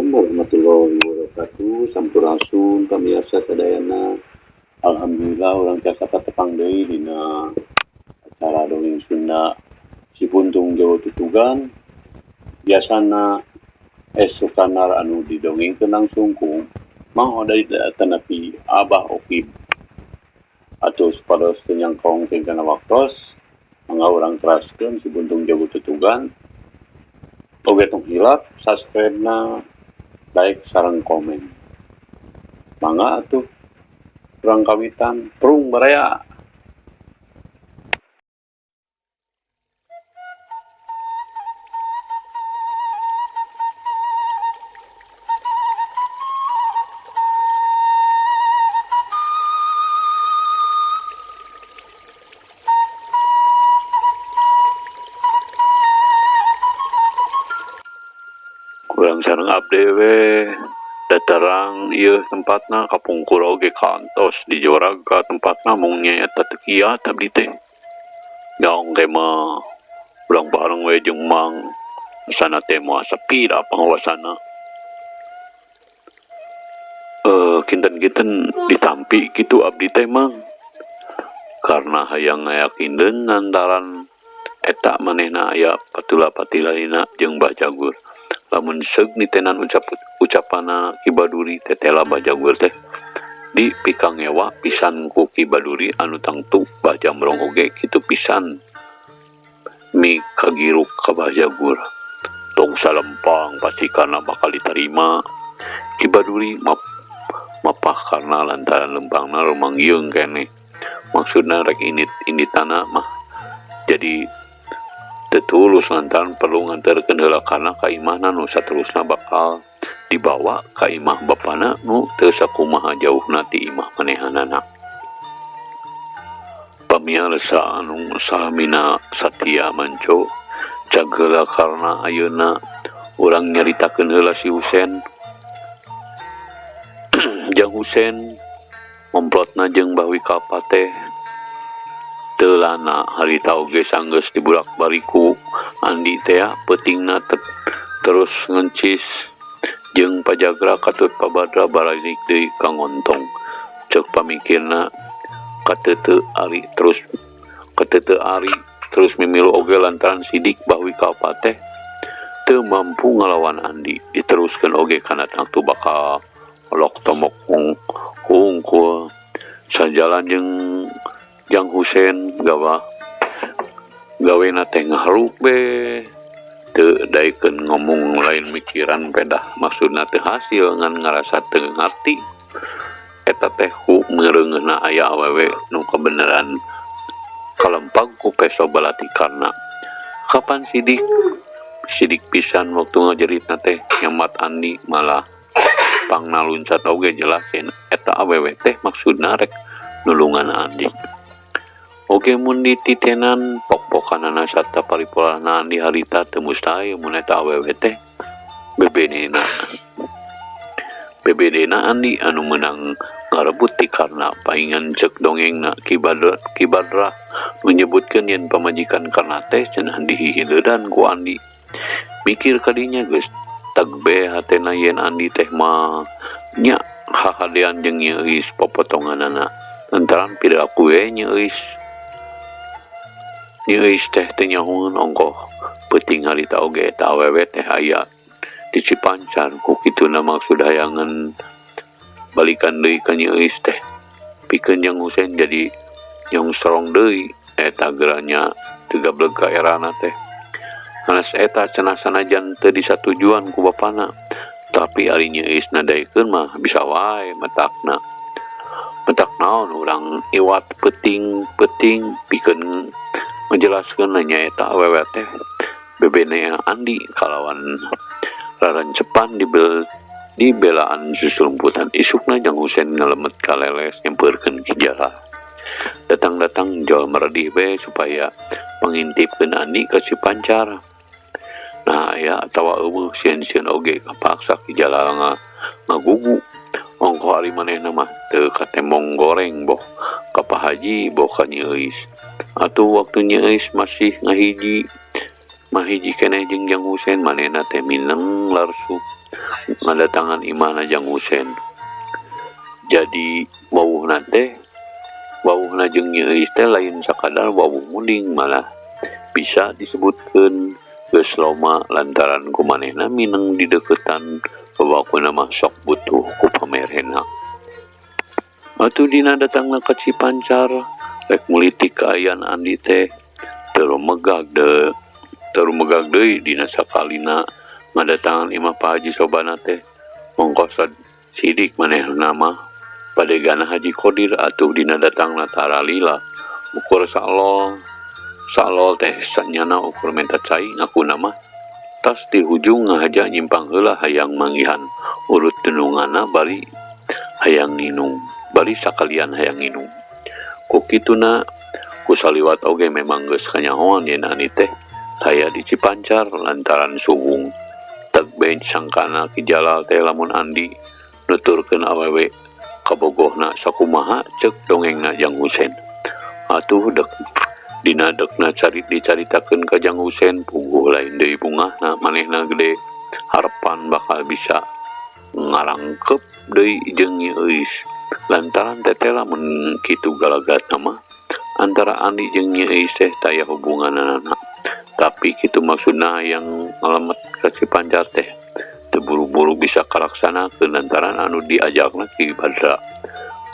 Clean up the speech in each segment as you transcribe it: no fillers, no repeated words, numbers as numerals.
Assalamualaikum warahmatullahi wabarakatuh. Sampurasun pamiarsa sadayana. Alhamdulillah urang tiasa patepang deui dina acara dongeng Sunda Cibuntung Jawa Tutugan. Biasana esukanar anu didongengkeun langsung ku Mang Oday tanapi Abah Okib. Atuh supados teu nyangkong tingkana waktos, mangga urang teraskeun Cibuntung Jawa Tutugan. Oge tong hilap subscribe-na, like sareng komen. Mangga atuh urang kawitan prung baraya. Kurang sareng abdi we daterang ieu tempatna kapungkur oge kantos dijorag ka tempatna mung nyaeta teu kiat abdi teh. Gaong ge mah urang bareng we jeung Mang sana teh moal sepi da panguasana. Kinten-kinten ditampi kitu abdi teh Mang. Karena hayang ngayakinkeun lantaran eta manehna aya patula-patilaina jeung Mbah Jagur. Lamun seug nitenan ucapana Ki Baduri tetela Mbah Jagur teh di pikangewa pisan ku Ki Baduri anu tangtu Mbah Jamrong oge kitu pisan mi kagiruk ka Mbah Jagur. Tong salempang pasti karena bakal diterima Ki Baduri mapah karena lantaran lempangna rumangieung keneh. Maksudna rek init tanah mah jadi tetulus lantaran perlu nganterkeun heula karena ka imahna nu saterusna bakal dibawa ka imah bapana nu teu sakumaha jauhna ti imah manehanana. Pamiarsa anu salamina satia manco cag heula karena ayeuna urang nyaritakeun heula si Husen. Jang Husen komplotna jeung Mbah Wikapa teh telana harita oge sanggeus dibulak-baliku Andi teh peutingna terus ngencis jeung Pajagra katut Pabadra baralik deui ka ngontong. Ceuk pamikirna kateuteu ari terus kateuteu ari terus mimilu oge lantaran sidik Mbah Wikapa teh teu mampu ngalawan Andi diteruskeun oge kana tangtu bakal olok tomok hungkul sajalan jeung Jang Husen gawena teh ngaharuk be teu daekeun ngomong lain mikiran pedah maksudna teu hasil ngan ngarasa teu ngarti eta teh ku meureungeuna aya awewe nu kabeneran kalempag ku peso balati karna kapan sidik pisan waktu ngajeritna teh nyamat Andi malah pangna luncat oge jelasin eta awewe teh maksudna rek nulungan Andi. Oge mun dititenan pok-pokanana sarta paripurna Andi harita teu mustahil mun eta awewe teh bebedena Andi anu meunang ngarebut ti karna paingan ceuk dongengna Ki Badra menyebutkeun yen pamajikan karna teh cenah dihihileudan ku Andi. Mikir kadinya geus tagbe hatena yen Andi teh mah nya hahadean jeung nyeuis popotonganana lantaran piraku we nyeuis teh teu nyahoeun ongkoh peuting harita oge eta awewe teh aya di Cipancar ku kituna maksud hayangan balikan deui ka nyeuis teh pikeun Jang Husen jadi nyong strong deui eta geranya teu gableg ka erana teh. Hanas eta cenah sanajan teu disatujuan ku bapana tapi ari nyeuis nadaekeun mah bisa wae matakna matak naon urang iwat peuting-peuting pikeun menjelaskeun nya eta awewe teh bebene Andi kalawan rarancepan di belaan susulumputan isukna Jang Husen ngalemet ka leles nyampeurkeun Ki Jalal. Datang-datang jual meredih be supaya mengintipkeun Andi ka Cipancar. Nah aya atawa eueuh sieun-sieun oge kapaksa Ki Jalal ngagugu. Ongkoh ari manehna mah teu katemong goreng boh ka Pak Haji boh ka Nyeuis. Atuh waktu Nyeuis masih ngahiji Mah hiji keneh jeung Jang Husen manehna teh mineng larsup ngadatangan imahna Jang Husen. Jadi wawuhna teh wawuhna jeung Nyi Euis teh lain sakadar wawuh munding, malah bisa disebutkeun geus loma lantaran ku manehna mineng di deukeutan babakuna mah sok butuh ku pamerena. Atuh dina datangna ka Cipancar rek mulitik kaayaan Andi teh teu rumegag deui dina sakalina ngadatangan imah Pak Haji Sobana teh mongkosad sidik manehna mah badegana Haji Kodir. Atuh dina datangna tara lila ukur salol salol teh sanyana ukur menta cai ngakuna mah tas di hujung ngahaja nyimpang heula hayang manggihan urut dununganna bari hayang nginum bari sakalian hayang nginum. Ku kituna ku saliwat oge memang geus kanyahoan yen Andi teh taya di Cipancar lantaran suwung teg bench sangkana Ki Jalal teh lamun Andi nuturkeun awewe kabogohna sakumaha ceuk dongengna Jang Husen. Atuh dek dina dekna carit dicaritakeun ka Jang Husen puguh lain deui bungahna manehna gede harapan bakal bisa ngarangkep deui jeung Nyi Euis lantaran teteh lamun kitu galagatna mah antara Andi jeung Nyi Euis teh taya hubunganana. Tapi kitu maksudna yang ngalemet ka Cipancar teh teu buru-buru bisa kalaksanakeun lantaran anu diajakna Ki Badra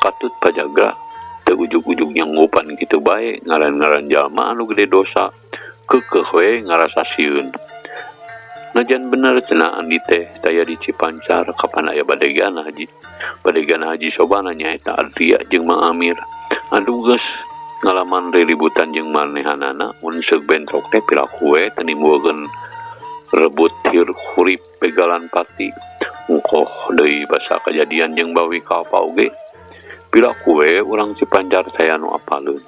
katut pajagra teu ujug-ujug nyanggupan kitu bae ngaran-ngaran jalma anu gede dosa keukeuh we ngarasa sieun. Najan bener cenah Andi teh taya di Cipancar kapan aya badegana Haji Sobana nyaeta Adria jeung Mang Amir anu geus ngalaman riributan jeung manehanana mun seug bentrok teh piraku we teu nimbulkeun rebut hurip begalan pati engkoh deui basa kajadian jeung Bawi Kalpa oge piraku we urang Cipancar teh anu apaleun.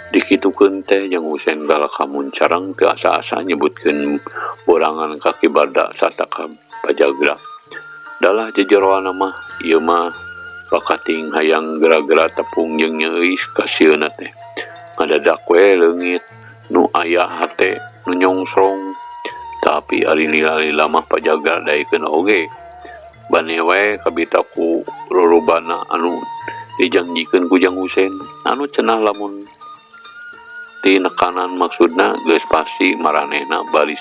Dikitukeun teh Jang Husen galak kamuncarang teu asa-asa nyebutkeun borangan ka Ki Barda sarta ka Pajagra. Dalah jejeroana mah ieu mah bakating hayang gera-gera tepung jeung Nyi Euis kasieunna teh ngadadak we leungit nu aya hate nu nyongsrong. Tapi ari lila-lila mah Pajagra daekeun oge bane we kabita ku rorobana anu dijangjikeun ku Jang Husen anu cenah lamun tinekanan maksudna geus pasti maranehna baris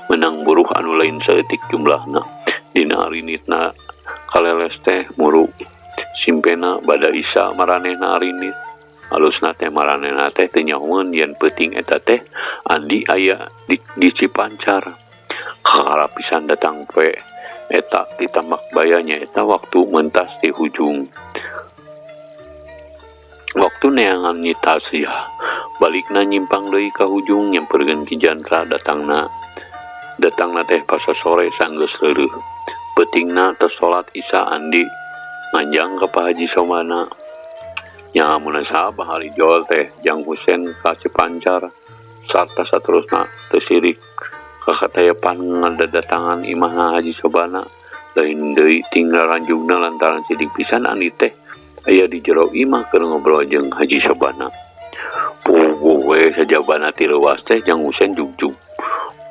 menang buruh anu lain saeutik jumlahna. Dina arinitna kaleles teh muru simpena bada isa maranehna arinit alusna teh maranehna teh teu nyahoeun yen peuting eta teh Andi aya di Cipancar. Kakara pisan datang poe eta ditambak baya nyaeta waktu mentas di hujung waktu neangan Nyi Tasya balikna nyimpang deui ka hujung nyamperkeun Ki Jandra datangna teh pasasore sanggeus leureih. Peutingna tos salat Isya Andi nganjang ka Pak Haji Somana nya munasabah hari jol teh Jang Husen ka Cipancar sarta saterusna teu sirik kakatayapan ngadatangan imahna Haji Sobana lain deui tinggal ranjugna lantaran sidik pisan Andi teh aya di jero imah keur ngobrol jeung Haji Sobana. Puguh we sajabana ti leuwas teh Jang Husen jugjug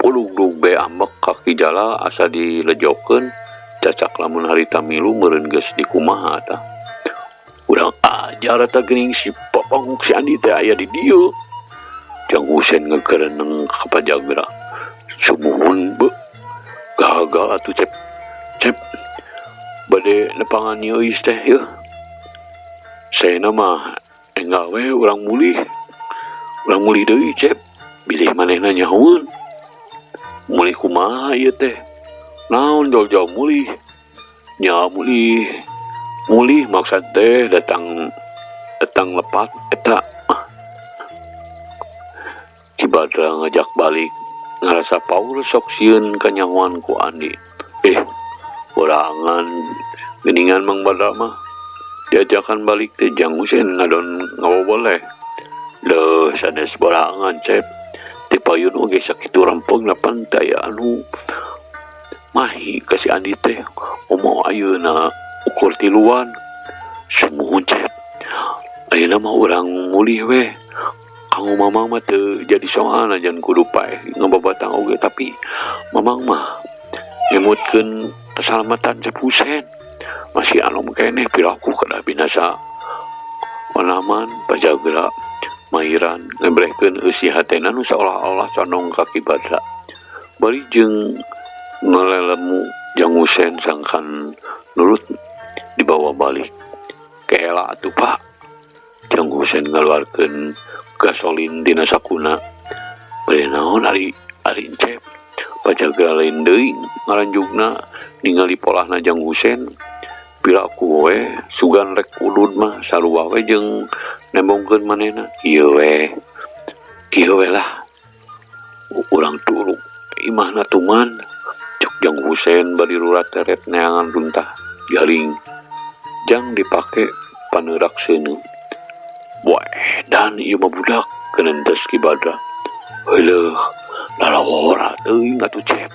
pulugdug be ambek ka Ki Jalal asa dilejokeun cacak lamun harita milu meureun geus dikumaha tah. Urang ajar eta geuning si papanguk si Andi teh aya di dieu. Jang Husen ngegereneng ka Pajagra. Sumuhun be gagal atuh cep cep bade nepangan Nyi Euis teh yeuh. Saena mah enggal we urang mulih deui cep bilih manehna nyahoeun. Mulih kumaha ieu teh? Naon jauh-jauh mulih? Nya mulih mulih maksud teh datang lepat eta. Ki Badra ngajak balik ngarasa paur sok sieun kanyahoan ku Andi. Borangan geuningan Mang Badra mah diajakan balik teh Jang Husen ngadon ngaboboleh. Leuh sanes borangan cep ti payun oge sakitu rempegna pan teh aya anu mahi ka si Andi teh omo ayeuna ukur tiluan. Sumuhun cep ayeuna mah urang mulih we ka Kanggo Mamang mah teu jadi soal najan kudu paeh ngababatang oge, tapi Mamang mah ngemutkeun keselamatan Cep Husen. Masih anom keneh piraku kedah binasa. Panaman pajagra mahiran ngebrehkeun eusi hatena nu seolah-olah condong ka Ki Badra. Bari jeung ngelelemu Jang Husen sangkan nurut dibawa balik. Kela atuh Pak. Jang Husen ngaluarkeun gasolin dina sakuna. Bade naon ari ari Encep. Pajagra lain deui ngaranjugna ningali polahna Jang Husen. Piraku we sugan rek udud mah sarua we jeung nembongkeun manehna. Ieu we. Kieu we lah. Urang turuk imahna tuman. Cek Jang Husen bari rurat teret neangan runtah garing. Jang dipake paneurak seuneu. Weh, dan ieu mah budak kenentes Ki Badra. Heuleuh, lalawora teuing atuh Cep.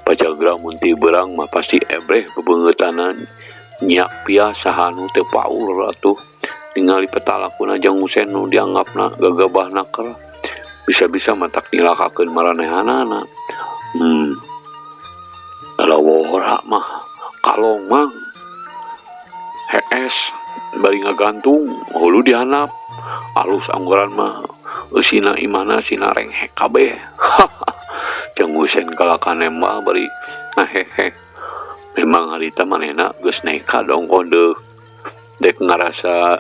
Pajagra mun ti beurang mah pasti ebreh bebeungeutanan. Nyak pia saha nu teu paur atuh ningali petalakuna Jang Husen nu dianggapna gagabah naker. Bisa-bisa matak nyilakakeun maranehanana. Lalawora mah kalong mang. Hees bari ngagantung hulu dihanap. Alus anggoran mah eusina imahna sina renghek kabeh. Jang Husen kalakan nembah bari ngahehe. Memang harita manehna geus nekat dongkoh deuk. Dek ngarasa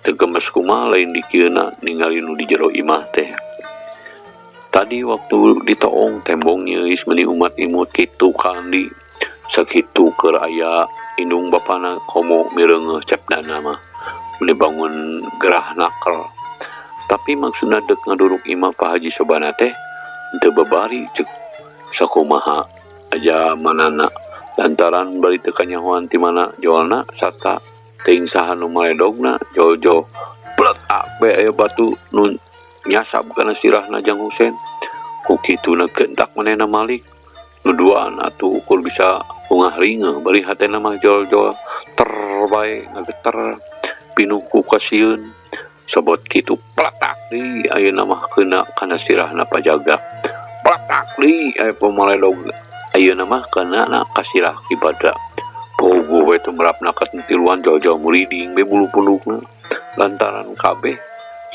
teu gemes kumaha lain dikieuna ningali nu di jero imah teh. Tadi waktu ditoong tembong nyeus meuni umat imut kitu ka Andi. Sakitu keur aya indung bapana komo mireungeuh Cep Dana mah. Meuni bangun gerah naker. Tapi maksudna deuk ngaduruk imah Pak Haji Sobana teh teu babari ceuk sakumaha aja manana. Lantaran bari teu kanyahoan ti mana jolna sarta teuing saha nu maledogna jol-jol pletak bae aya batu nu nyasab kana sirahna Jang Husen. Ku kituna gentak manehna malik. Nu duaan atuh ukur bisa ungah ringeuh bari hatena mah jol-jol ter bae ngageter pinuh ku kasieun. Sobot kitu pletak deui ayeuna mah keuna kana sirahna pajaga. Pletak deui aya pamaledog ayeuna mah kana na kasirah Ki Badra. Pogo we tumrapna katiluan jauh-jauh muriding be bulu pundukna. Lantaran kabeh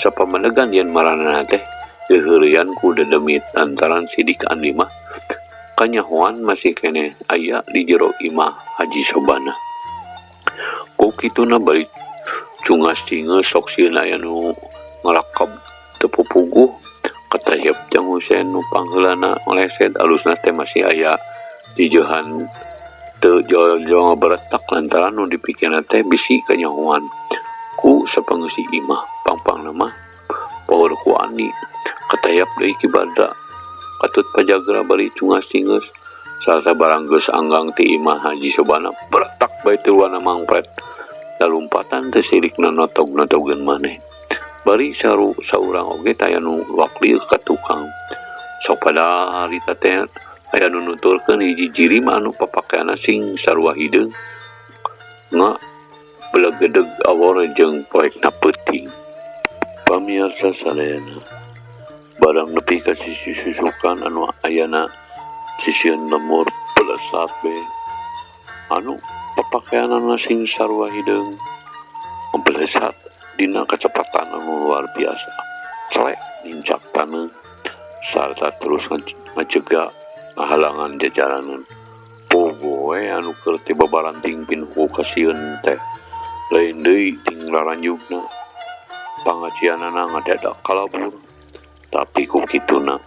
sapamanegan yen maranehna teh geuheureuyan ku dedemit lantaran sidik Andi mah kanyahoan masih keneh aya di jero imah Haji Sobana. Ku kituna bari cungas cingeus sok sieun aya nu ngalakab teu pupuguh. Katayep Jang Husen nu pangheulana ngeleset alusna teh masih aya dijeuhan teu jol-jol ngaberetak lantaran nu dipikirna teh bisi kanyahoan ku sapangeusi imah pangpangna mah power ku Andi. Katayap deui Ki Badra katut pajagra bari cungas cingeus salasa barang geus anggang ti imah Haji Sobana beretak bae tiluanna mangpret. Lalumpatan teh sirikna notog-notogeun maneh. Bari saru saurang oge taya nu wakli ka tukang. Sok pada harita teh aya nu nuturkeun hiji jirim anu papakeanna sing sarua hideung nga belegedeg awor jeung poekna peuting. Pamiarsa sadayana, barang nepi ka sisi susukan anu ayana sisieun lemur pelesat be anu papakeanana sing sarua hideung mempelesat dina kecepatan anu luar biasa. Celek nincak taneuh sarta terus ngajega ngahalangan jajaranan. Pogo we anu keur ti babaranting pinuh kasieun teh lain deui ting laranjugna. Pangacianana ngadadak kalabur tapi ku kituna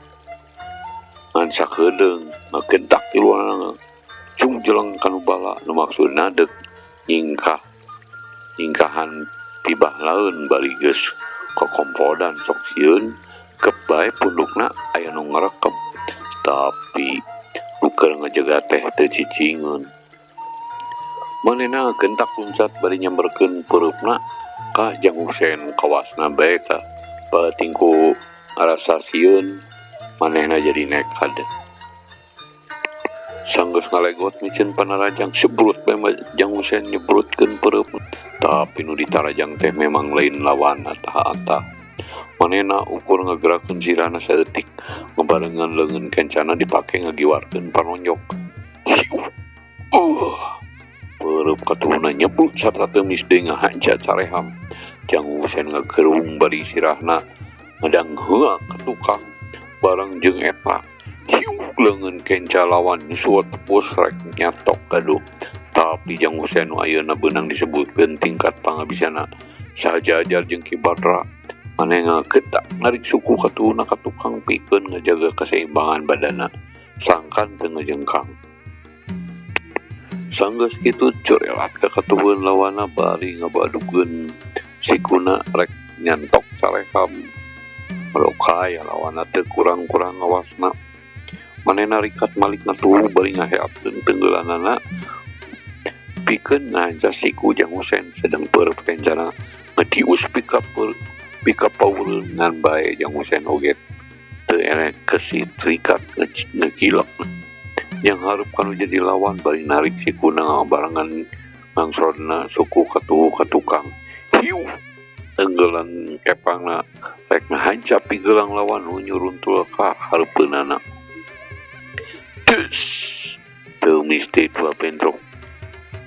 ngan sakedeung ngagentak tiluanana cungjeleng kanu bala nu maksudna deuk nyingkahan tibah laeun bari geus kokompodan sok sieun kep bae pundukna aya nu ngarekep tapi nu keur ngajaga teh teu cicingeun. Manehna gentak luncat bari nyamberkeun peureupna ka Jang Husen kawasna bae ka batingku ngarasa sieun manehna jadi nekad. Sanggeus ngalegot miceun panarajang sebrut bae Jang Husen nyebrutkeun peureupna. Tapi nu ditarajang teh memang lain lawan atah-atah. Manehna ukur ngagerakeun sirahna saeutik ngabarengan leungeun kencana dipake ngagiwarkeun panonjok. Peureub katuhuna nyebrut sarta teumis deui ngahanca careham. Jang Husen ngagerung bari sirahna ngadangheak ka tukang bareng jeung eta. Hiuh leungeun kenca lawan nyusuot tepus rek nyatok gaduh. Tapi Jang Husen nu ayeuna beunang disebutkeun tingkat pangabisana sajajar jeung Ki Badra. Manehna getak narik suku katuhuna ka tukang pikeun ngajaga keseimbangan badana sangkan teu ngajengkang. Sanggeus kitu curelat ka katuhun lawanna bari ngabadugeun sikuna rek nyantok careham. Lokay lawanna teu kurang-kurang ngawasna. Manehna rikat malik ngatuhu bari ngaheapkeun tenggelanana pikeun ngahanca siku Jang Husen sedang peureub kencana ngadius pika paureun ngan bae Jang Husen oge teu eleh kesit rikat ngegilek. Yang hareup kanu jadi lawan bari narik sikuna ngabarengan ngangsrodna suku katuhu ka tukang. Hiuh tenggelan kepangna rek ngahanca pigelang lawan nu nyuruntul ka hareupeunana. Des teumis teh dua bentrok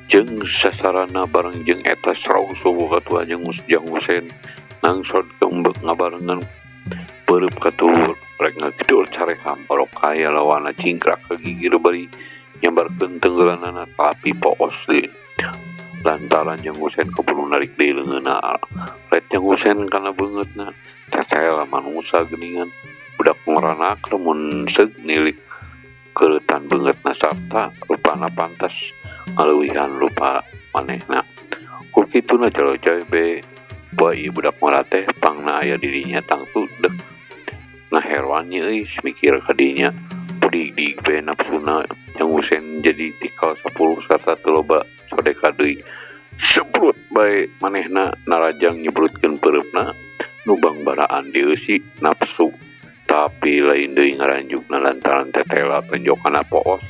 jeung sasarana bareng jeung eta srog suku katuhu jeung Jang Husen ngangsod kembek ngabarengan peureub katuhu rek ngagedor careham. Barokaya lawanna cingkrak ka gigir bari nyambarkeun tenggelanana tapi poos deui lantaran Jang Husen keburu narik deui leungeunna. Ret Jang Husen kana beungeutna tetel manusa geuningan budak ngorana mun seug nilik keuretan beungeutna sarta rupana pantes ngaleuwihan rupa manehna. Ku kituna jolojoy be bae budak ngora teh pangna aya dirinya tangtu dek ngaheroan euy mikir ka dinya pudig-dig be nafsuna. Jang Husen jadi tikal 10 sarta teu loba sodeka deui. Sebrut bae manehna narajang nyebrutkeun peureupna nu bangbaraan dieusi nafsu tapi lain deui ngaranjugna lantaran tetela tonjokana poos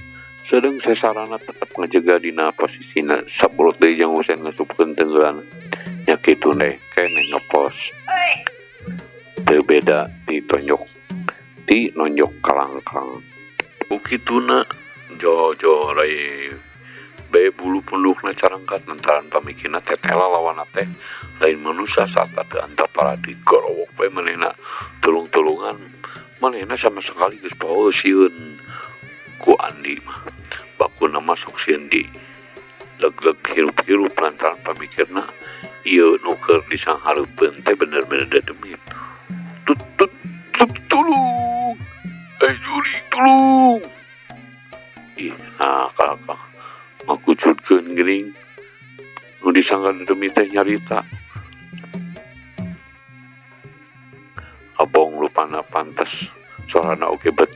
sedeng sesarana tetep ngajega dina posisina. Sabrut deui Jang Husen ngasupkeun tenggelan nya kitu deh keneh ngepos teu beda ti tonjok ti nonjok kalangkang. Ukituna jojo rai be bulu pundukna carangkat lantaran pamikirna tetela lawanna teh lain manusia sarta teu antapara digorowok bae manehna tulung-tulungan. Manehna sama sekali geus poho sieun ku Andi mah bakuna masuk sieun di leg-leg hirup-hirup lantaran pamikirna ieu nu keur disanghareupeun teh bener-bener dedemit. Tut tut tut tulung, jurig tulung. Ih, nah kakak ngakucutkeun geuning nu disangka dedemit teh nyarita. Abong rupana pantes sorana oge bet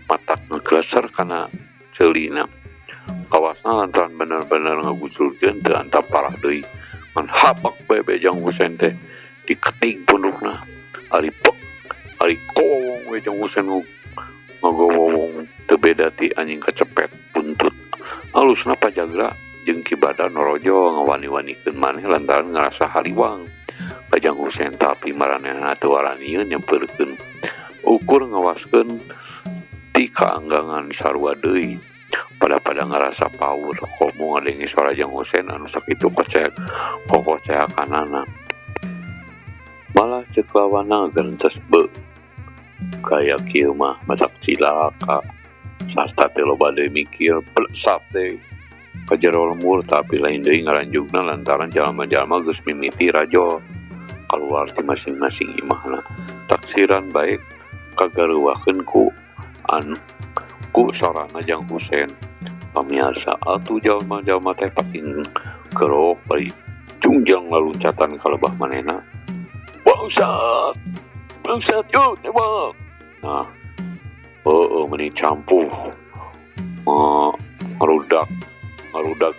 matak ngegleser kana ceulina. Kawasna lantaran bener-bener ngaguculkeun teu antap parah deui. Ngan habak bae be Jang Husen teh diketing pundukna. Ari pek ari kowong we Jang Husen ngagowong teu beda ti anjing kacepet buntut. Alusna pajagra jeung Ki Badar norojo ngawani-wanikeun maneh lantaran ngarasa hariwang ka Jang Husen tapi maranehna teu waranieun nyampeurkeun. Ukur ngawaskeun ti kaanggangan sarua deui. Pada-pada ngarasa paur komo ngadenge suara Jang Husen anu sakitu kocek kokoceakanana. Malah ceuk lawanna ngagentes beu. Kaya kieu mah masak cilaka. Sarta teh loba deui mikir plesat deui ka jero lembur tapi lain deui ngaranjugna lantaran jalma-jalma geus mimiti rajo kaluar ti masing-masing imahna. Taksiran bae kagareuwakeun ku anu ku sorana Jang Husen. Pamiarsa atuh jalma-jalma teh paking kerok bari jungjang laluncatan ka lebah manehna. Bangsat! Bangsat yo tembak! Nah, meni campuh ngarudak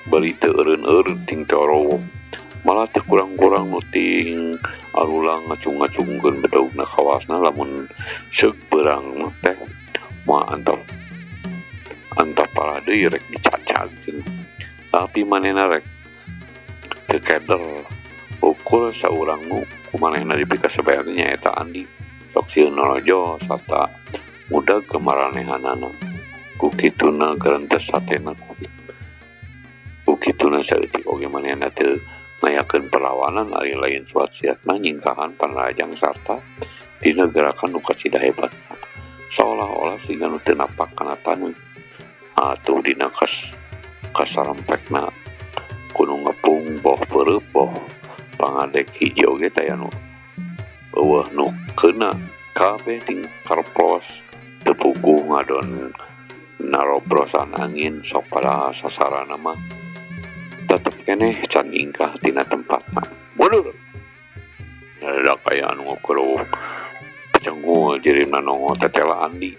bari teu eureun-eureun ting teu malah teu kurang-kurang nu ting arulang ngacung-ngacungkeun bedogna kawasna lamun seug beurang teh moal antap parah deui rek dicacag cenah. Tapi manehna rek teu keder ukur saurang nu ku manehna dipikasebeak nyaeta Andi. Sok sieun norojo sarta ngudag ka maranehanana. Ku kituna gerentes hatena ku kituna saeutik oge manehna teu ngayakeun perlawanan ari lain suat-siatna nyingkahan panarajang sarta dina gerakan nu kacida hebat. Saolah-olah siga nu teu napak kana taneuh. Atuh dina kasarempekna kudu ngepung boh peureub boh pangadek hiji oge taya nu eueuh nu keuna kabeh ting karpros teu puguh ngadon narobrosan angin sok pada sasarana mah tetep keneh can ingkah tina tempatna. Mundur. Dadak aya anu ngakereuh pecengul jirimna nongol tetela Andi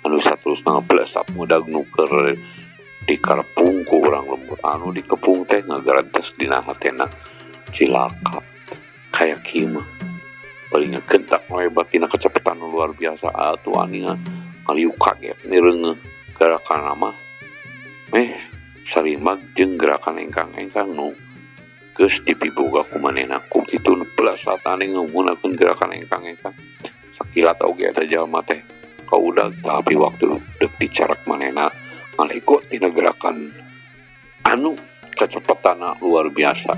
anu saterusna ngeblesap ngudag nu keur dikarepung ku urang lembur anu dikepung teh ngagarentes dina hatena cilaka kaya kieu mah paling ngegentak hebat dina kecepatan nu luar biasa atuh Andi ngaliuk kaget mireungeuh gerakan mah sarimag jeung gerakan engkang-engkang nu geus dipiboga ku manehna ku kitu nu belasat Andi nggunakeun gerakan engkang-engkang sakilat oge eta jalma teh kaudag tapi waktu deuk dicarak manehna ngalego tina gerakan anu kecepatanna luar biasa.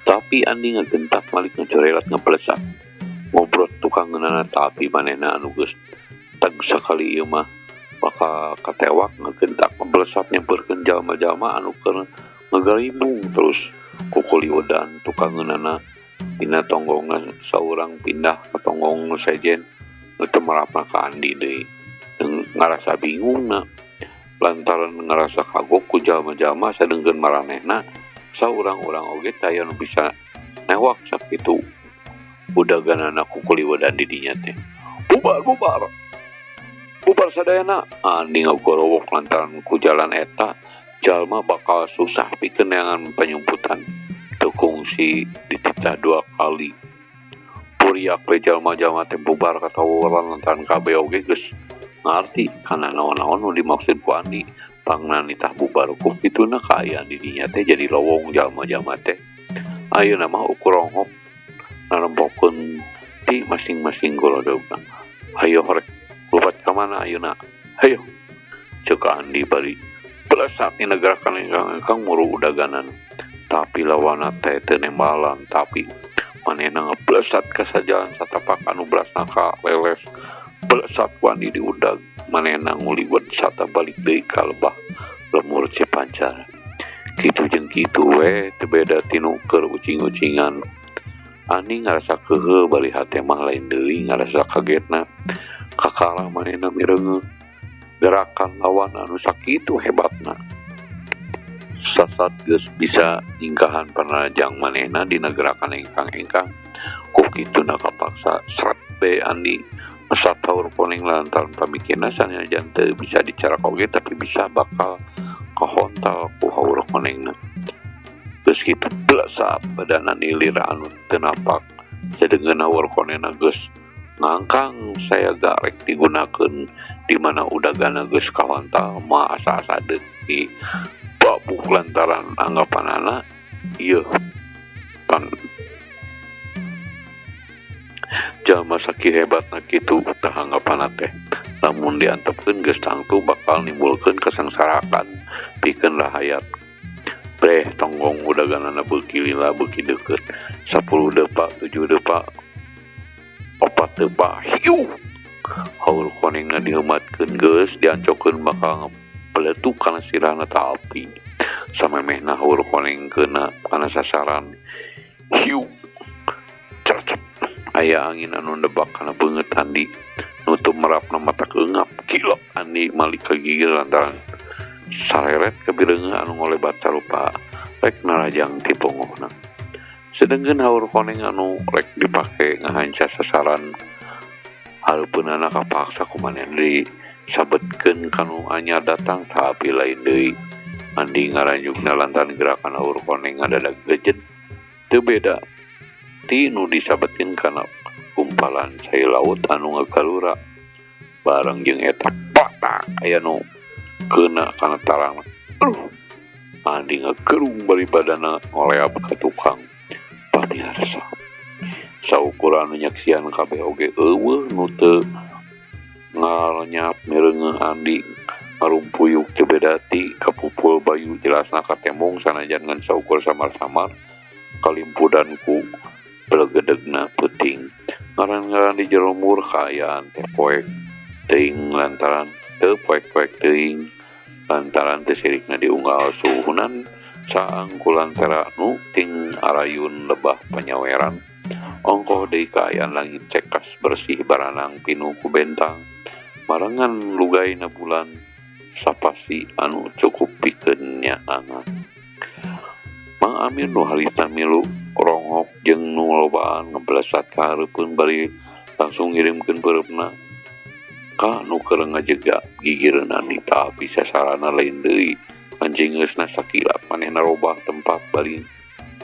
Tapi Andi ngagentak malik ngacorelat ngapelesak ngobrol tukang ngeunana tapi manehna anu geus tag sakali ieu mah bakal katewak ngagentak ngebelesap nyamperkeun jalma-jalma anu keur ngagalibung terus kukuliwedan tukang ngeunana dina tonggongna saurang pindah ka tonggong nu sejen nu teu merapna ka Andi deui. Ngarasa bingungna lantaran ngarasa kagok ku jalma-jalma sadeungkeun maranehna saurang-urang oge taya nu bisa newak sakitu udaganana kukuliwedan di dinya teh. Bubar bubar bubar sadayana. Andi ngagorowok lantaran ku jalan eta jalma bakal susah pikeun neangan panyumputan. Teu kungsi dititah dua kali puriak we jalma-jalma teh bubar katawaran lantaran kabeh oge geus ngarti kana naon-naon nu dimaksud ku Andi pangna nitah bubar ku kituna kaayaan di dinya teh jadi lowong jalma-jalma teh. Ayeuna mah ukur ronghok narempokeun ti masing-masing golodogna. Hayo rek lupat ka mana ayeuna? Hayo ceuk Andi bari belesat dina gerakan engkang-engkang muru udaganan. Tapi lawana teh teu nembalan tapi manehna ngeblesat ka sajalan satapak anu belasna ka leles. Belesat ku Andi diudag manehna nguliwet sata balik deui ka lebah lemur Cipancar. Kitu jeung kitu we teu beda tinu keur ucing-ucingan. Andi ngarasa keukeuh bari hate mah lain deui ngarasa kagetna. Kakara manehna mireungeuh gerakan lawan anu sakitu hebatna. Sasat geus bisa nyingkahan panarajang manehna dina gerakan engkang-engkang. Ku kituna kapaksa sret be Andi mesat haur koneng lantaran pamikirna sanajan teu bisa dicarak oge tapi bisa bakal kahontal ku haur konengna. Geus kitu blesap badana nilir anu teu napak sadeungeun haur konengna geus ngangkang saya garek digunakeun di mana udagana geus kahontal mah asa-asa deuk di babuh lantaran anggapanana ieu pan jalma sakieu hebatna kitu tah anggapanna teh lamun diantepkeun geus tangtu bakal nimbulkeun kasangsarakan pikeun rahayat. Breh tonggong udaganana beuki lila beuki deukeut 10 depa 7 depa 4 depa hiu haur konengna diheumatkeun geus diancokeun bakal ngapeletuk kana sirahna tapi samemehna haur koneng keuna kana sasaran hiu cercep aya angin anu nebak kana beungeut Andi nutup merapna mata keungap kilok Andi malik kagigil lantaran sareret kabireungeuh anu ngolebat sarupa rek narajang ti pongohna. Sedengkeun haur koneng anu rek dipake ngahanca sasaran hareupeunana kapaksa ku manehna disabetkeun kanu anyar datang tapi lain deui. Andi ngaranjukna lantaran gerakan haur koneng ngadadag gejet teu beda ti nu disabetkeun kana kumpalan cai laut anu ngagalura bareng jeung eta patak aya nu keuna kana tarang. Andi ngagerung bari badana ngoleab ka tukang. Pamirsa, Saukur anu nyaksian kabeh oge eueuh nu teu ngalenyap mireungeuh Andi ngarumpuyuk teu beda ti kapupul Bayu jelasna katembong sanajan ngan saukur samar-samar kalimpudan ku belegedegna peuting. Ngaran-ngaran di jero lembur kaayaan teh poek teuing lantaran teu poek-poek teuing lantaran teu sirikna diunggal suhunan saang kulantara nu ting arayun lebah panyaweran. Ongkoh deui kaayaan langit cekas bersih baranang pinuh ku bentang marengan lugaina bulan sapasi anu cukup pikeun nyaangan. Mang Amir nu harita milu ronghok jeung nu lobaan ngeblesat ka hareupeun bari langsung ngirimkeun peureupna ka nu keur ngajega gigireun Andi tapi sasarana lain deui. Anjingeusna sakilap manehna robah tempat bari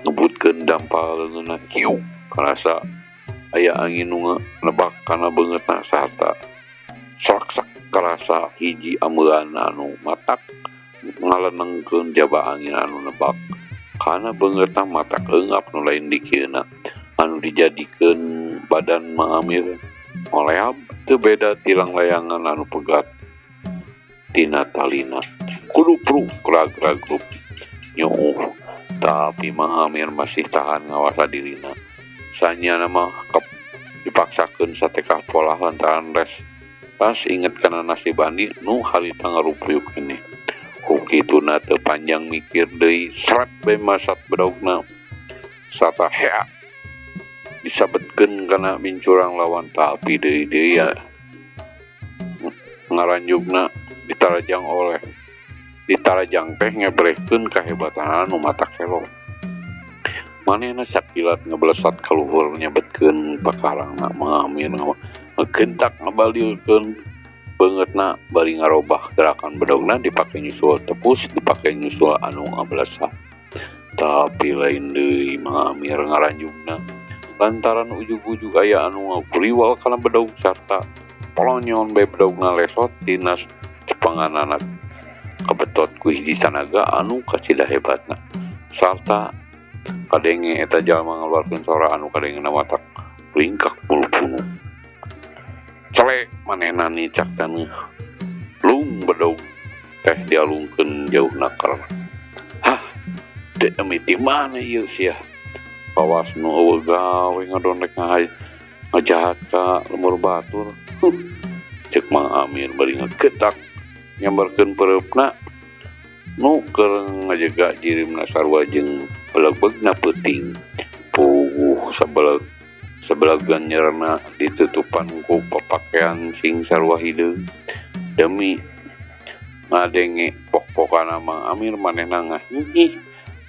ngebutkeun dampal leungeunna kieu karasa aya angin nu nebak kana beungeutna sarta saksak karasa hiji ameuan anu matak ngalenengkeun jaba angin anu nebak kana beungeutna matak eungap nu lain dikieuna anu dijadikeun badan Mang Amir ngoleab teu beda ti langlayangan anu pegat tina talina kulupruk rag-ragrup nyuuh tapi Mang Amir masih tahan ngawasa dirina. Sanyana mah dipaksakeun satekah polah lantaran res pas inget kana nasib Andi nu harita ngarupuyuk keneh. Ku kituna teu panjang mikir deui sret bae masat bedogna sarta hea disabetkeun kana mincurang lawan tapi deui deui ya ngaranjugna ditarajang oleh ditarajang teh ngebrehkeun kahebatan anu matak selo. Manehna sakilat ngeblesat kaluhur nyabetkeun pakarangna Mang Amir ngegentak ngabalilkeun beungeutna bari ngarobah gerakan bedogna dipake nyusul tepus dipake nyusul anu ngablesat. Tapi lain deui Mang Amir ngaranjugna lantaran ujug-ujug aya anu ngaguriwal kana bedog sarta polonyon bae bedogna lesot tina cepenganana kabetot ku hiji tanaga anu kacida hebatna sarta kadenge eta jalma ngaluarkeun sora anu kadengena watak lingkak mulu-punu. Cele manehna nicak taneuh lung bedog teh dialungkeun jauhna ker. Hah, teu di mana ieu sia? Pawas nu eueuh gawe ngadon rek ngajahat ka lembur batur. Ceuk Mang Amir bari ngagetak nyamberkeun peureupna nu keur ngajega jirimna sarua jeung belegbegna peuting. Puguh sebelegan nyerna ditutupan ku papakaian sing sarua hideung demi ngadenge pok-pokana Mang Amir manehna ngahingih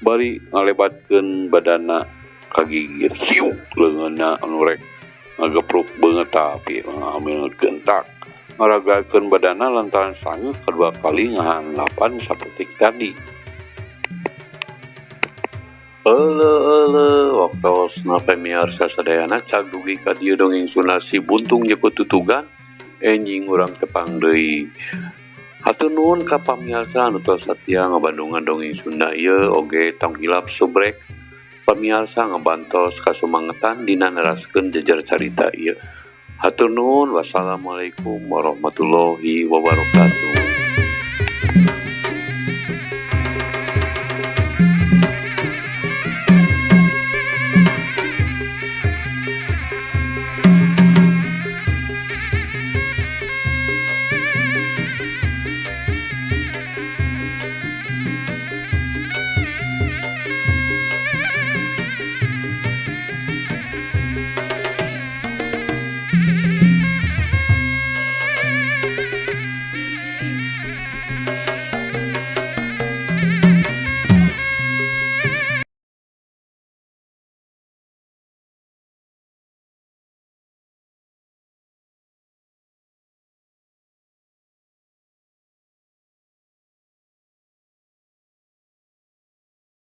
bari ngalebatkeun badana kagigir hiuk leungeunna anu rek ngagepruk beungeut tapi Mang Amir ngegentak ngaragakeun badana lantaran sangeuk kedua kali ngahandapan sapetik tadi. Euleuh waktosna pamiarsa sadayana cag dugi ka dieu dongeng Sunda Si Buntung Jeput Tutugan enjing urang tepang deui. Hatur nuhun ka pamiarsa anu tos satia ngabandungan dongeng Sunda ieu oge tong hilap subrek pamiarsa ngabantos kasumangetan dina neraskeun jejer carita ieu. Hatur nuhun, wassalamualaikum warahmatullahi wabarakatuh.